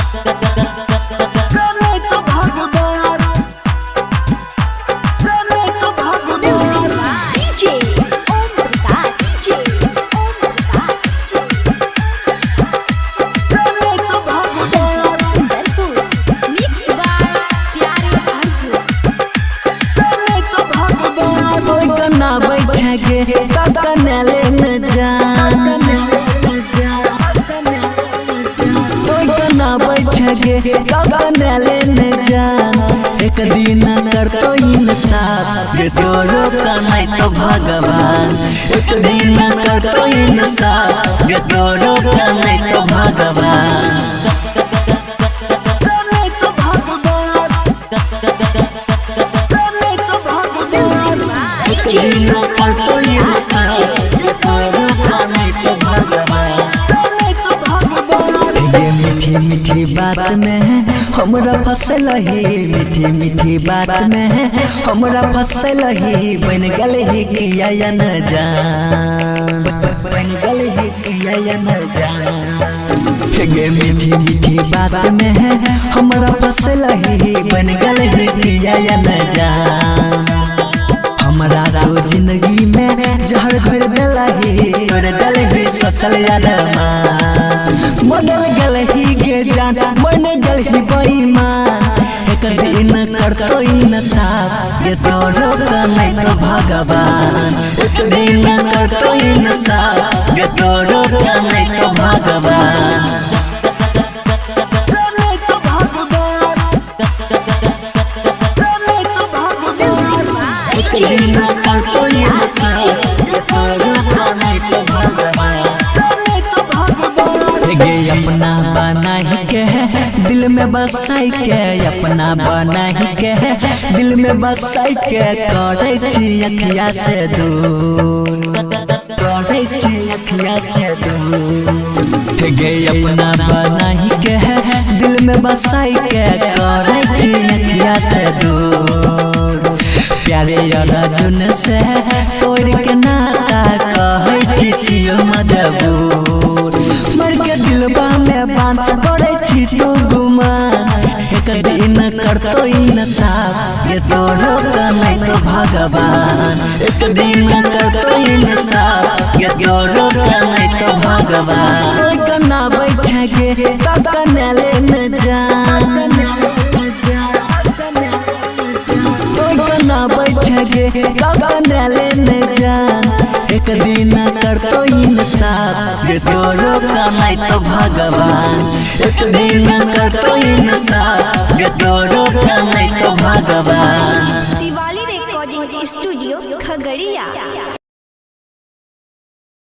नहीं तो भगवान, नहीं तो भगवान। DJ Om Prakash, DJ Om Prakash, नहीं तो भगवान, Sundarpur. Mix by Pyare Arjun. नहीं तो भगवान। कोई कना बैठे गे कना ले न जान, कोई कना बैठे गे कना ले न जान। एक दिन करतो इंसाफ गे तोरो कनाई तो भगवान। एक दिन करतो इंसाफ गे तोरो कनाई तो भगवान। नहीं तो भगवान, नहीं तो भगवान। एक दिन करतो इंसाफ गे तोरो कनाई तो भगवान। नहीं तो भगवान। गे मीठी मीठी बात में हमरा फसल ही, मीठी मीठी बात में हमरा फसल ही। बन गल ही किया या न जान, बन गल ही किया या न जान। गे मीठी मीठी बात में हमरा फसल ही, बन गल ही किया या न जान। हमरा तो जिंदगी में जहर घोर दिल ही, तोड़ दिल ही सोचल अरमान। मनल गल ही गे जान, मन गल ही बेईमान। एक दिन करतो इंसाफ गे तोरो कनाई तो भगवान। एक दिन करतो इंसाफ गे तोरो कनाई तो भगवान। नहीं तो भगवान, नहीं तो भगवान। एक दिन करतो इंसाफ गे तोरो कनाई तो भगवान। नहीं तो भगवान। गे अपना बनाही के दिल में बसाई के, अपना बनाही के दिल में बसाई के। करे छी अखिया से दूर, करे छी अखिया से दूर। गे अपना बनाही के दिल में बसाई के, करे छी अखिया से दूर। प्यारे अर्जुन से तोड़ के नाता कहै छी छियो मजबूर। मर के दिलबा में बान करे छी तू गुमान। एक दिन करतो इंसाफ गे तोरो कनाई तो भगवान। एक दिन करतो इंसाफ गे तोरो कनाई तो भगवान। कोई कना बैठे गे कना ले न जान, कोई कना बैठे गे कना ले न जान। एक दिन करतो इंसाफ गे तोरो कनाई तो भगवान। एक दिन करतो इंसाफ गे तोरो कनाई तो भगवान। Shivali recording studio Khagaria.